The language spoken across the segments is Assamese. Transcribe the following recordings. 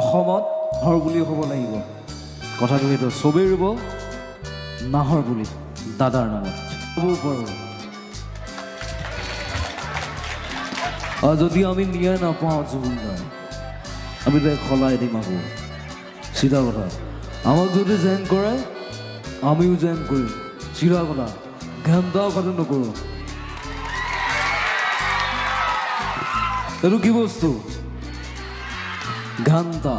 অসমত হৰ বুলি হ'ব লাগিব কথাটো সেইটো ছবি ৰুব নাহৰ বুলি দাদাৰ নামত যদি আমি ন্যায় নাপাওঁ জুবিনদাৰ আমি তাক সলাই দিম আকৌ চিধা কথা আমাক যদি জেং কৰে আমিও জেং কৰিম চিধা কথা ঘেণ্টাও কথা নকৰোঁ এইটো কি বস্তু ঘণ্টা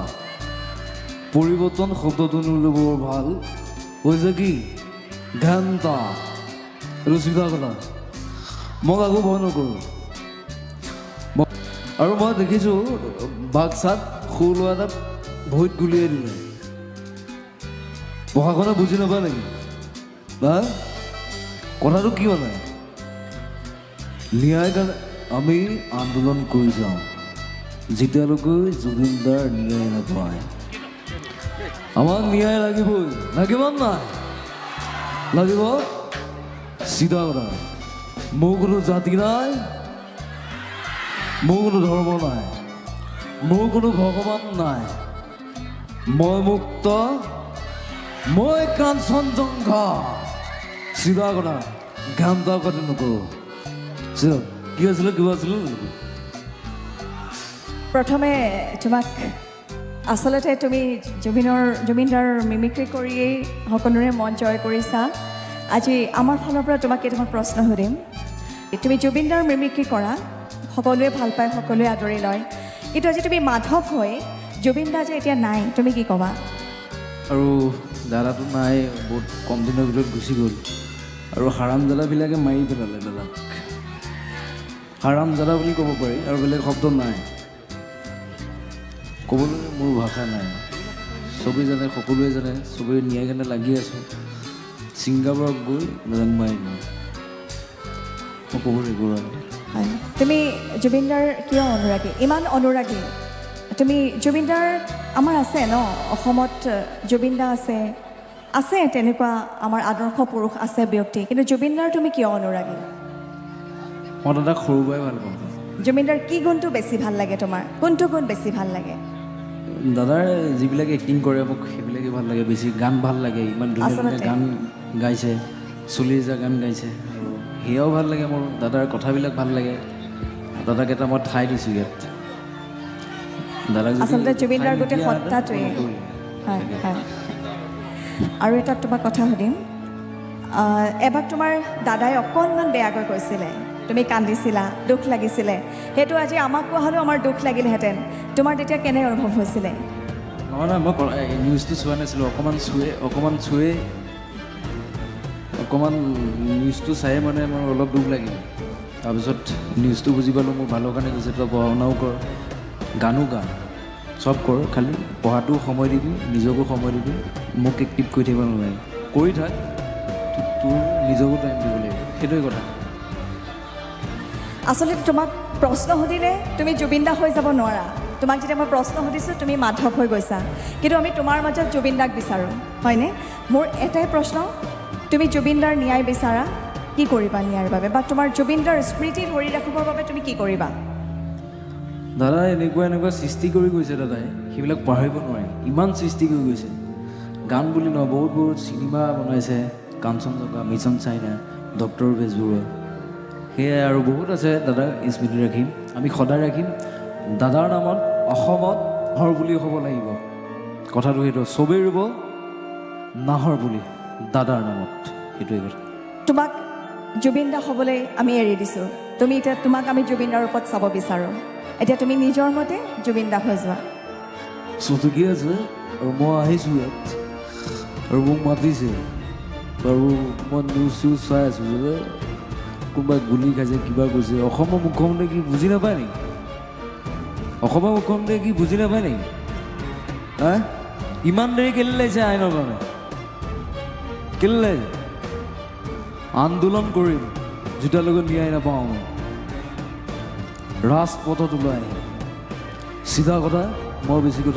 পৰিৱৰ্তন শব্দটো নোলে বৰ ভাল হৈছে কি ঘণ্টা এইটো চিধা কথা মই কাকো ভয় নকৰোঁ আৰু মই দেখিছোঁ বাক্সাত সৰু ল'ৰা এটাক ভৰিত গুলিয়াই দিলে প্ৰশাসনে বুজি নাপায় নেকি বা কথাটো কি মানে ন্যায় কাৰণে আমি আন্দোলন কৰি যাওঁ যেতিয়ালৈকে জুবিনদাৰ ন্যায় নাপায় আমাক ন্যায় লাগিবই লাগিব নাই লাগিব চিধা কথা মোৰ কোনো জাতি নাই মোৰ কোনো ধৰ্ম নাই মোৰ কোনো ভগৱান নাই মই মুক্ত মই কাঞ্চনজংঘা চিধা কথা ঘামটা কথা নকৰোঁ চিধা কি আছিলে কিবা আছিলে প্ৰথমে তোমাক আচলতে তুমি জুবিনদাৰ মিমিক্ৰি কৰিয়েই সকলোৰে মন জয় কৰিছা। আজি আমাৰ ফালৰ পৰা তোমাক কেইটামান প্ৰশ্ন সুধিম। তুমি জুবিনদাৰ মিমিক্ৰি কৰা, সকলোৱে ভাল পায়, সকলোৱে আদৰি লয়, কিন্তু আজি তুমি মাধৱ হৈ জুবিনদা যে এতিয়া নাই, তুমি কি ক'বা? আৰু দাদাটো নাই, বহুত কম দিনৰ ভিতৰত গুচি গ'ল আৰু হাৰামজাদাবিলাকে মাৰি পেলালে দাদাক। হাৰামজাদা বুলি ক'ব পাৰি আৰু বেলেগ শব্দ নাই, ক'বলৈ মোৰ ভাষা নাই। চবেই জানে, সকলোৱে জানে, চবেই ন্যায় কাৰণে লাগি আছোঁ। ছিংগাপুৰত গৈ দাদাক মাৰি দিওঁ, মই ক'ব লাগিব। হয়, তুমি জুবিনদাৰ কিয় অনুৰাগী, ইমান অনুৰাগী তুমি জুবিনদাৰ? আমাৰ আছে ন অসমত জুবিনদা আছে, আছে তেনেকুৱা আমাৰ আদৰ্শ পুৰুষ আছে ব্যক্তি, কিন্তু জুবিনদাৰ তুমি কিয় অনুৰাগী? মই দাদাক সৰুৰ পৰাই ভাল পাওঁ। জুবিনদাৰ কি গুণটো বেছি ভাল লাগে তোমাৰ? কোনটো গুণ বেছি ভাল লাগে? দাদাৰ যিবিলাক এক্টিং কৰে মোক সেইবিলাকেই ভাল লাগে বেছি। গান ভাল লাগে, ইমান ধুনীয়া ধুনীয়া গান গাইছে, 40 গান গাইছে আৰু সেয়াও ভাল লাগে মোৰ। দাদাৰ কথাবিলাক ভাল লাগে। দাদাক এটা মই ঠাই দিছোঁ ইয়াত। দাদাক আচলতে জুবিনদাৰ গোটেই সত্তাটোৱে। হয় হয়। আৰু এটা তোমাক কথা সুধিম, এবাৰ তোমাৰ দাদাই অকণমান বেয়াকৈ কৈছিলে, তুমি কান্দিছিলা, দুখ লাগিছিলে, সেইটো আজি আমাক কোৱা হ'লেও আমাৰ দুখ লাগিলহেঁতেন। তোমাৰ তেতিয়া কেনে অনুভৱ হৈছিলে? নহয় নহয়, মই নিউজটো চোৱা নাছিলোঁ। অকণমান নিউজটো চাই মানে মোৰ অলপ দুখ লাগিল। তাৰপিছত নিউজটো বুজি পালোঁ, মোৰ ভালৰ কাৰণে কৈছে, তই পঢ়া শুনাও কৰ, গানো গা, চব কৰ, খালি পঢ়াটোও সময় দিবি, নিজকো সময় দিবি, মোক এক্টিভ কৰি থাকিব নালাগে, কৰি থাক, তোৰ নিজকো টাইম দিব লাগিব, সেইটোৱে কথা। আচলতে তোমাক প্ৰশ্ন সুধিলে তুমি জুবিনদা হৈ যাব নোৱাৰা। তোমাক যেতিয়া মই প্ৰশ্ন সুধিছোঁ তুমি মাধৱ হৈ গৈছা, কিন্তু আমি তোমাৰ মাজত জুবিনদাক বিচাৰোঁ, হয়নে? মোৰ এটাই প্ৰশ্ন, তুমি জুবিনদাৰ ন্যায় বিচাৰা, কি কৰিবা ন্যায়ৰ বাবে, বা তোমাৰ জুবিনদাৰ স্মৃতি ধৰি ৰাখিবৰ বাবে তুমি কি কৰিবা? দাদা এনেকুৱা এনেকুৱা সৃষ্টি কৰি গৈছে দাদাই, সেইবিলাক পাহৰিব নোৱাৰি। ইমান সৃষ্টি কৰি গৈছে, গান বুলি নহয়, বহুত বহুত চিনেমা বনাইছে, Kanchenjunga, mission China, doctor Bezbaruah, সেয়াই আৰু বহুত আছে। দাদাৰ স্মৃতি ৰাখিম আমি, সদায় ৰাখিম। দাদাৰ নামত অসমত হৰ বুলি হ'ব লাগিব কথাটো সেইটো, চবেই ৰুব নাহৰ বুলি দাদাৰ নামত, সেইটোৱে কথা। তোমাক জুবিনদা হ'বলৈ আমি এৰি দিছোঁ, তুমি এতিয়া তোমাক আমি জুবিনদাৰ ৰূপত চাব বিচাৰোঁ। এতিয়া তুমি নিজৰ মতে জুবিনদা হৈ যোৱা। ঠিকে আছে। আৰু মই আহিছোঁ ইয়াত আৰু মোক মাতিছে আৰু মই নিউজ চিউজ চাই আছোঁ যে কোনোবাই গুলি খাইছে, কিবা কৈছে। অসমৰ মুখ্যমন্ত্ৰীয়ে কি বুজি নাপায় নেকি? অসমৰ মুখ্যমন্ত্ৰীয়ে কি বুজি নাপায় নেকি? হা, ইমান দেৰি কেলৈ লাগিছে আইনৰ কাৰণে? কেলৈ লাগিছে? আন্দোলন কৰিম যেতিয়ালৈকে ন্যায় নাপাওঁ মই, ৰাজপথত ওলাই আহিম। চিধা কথা, মই বেছি কথা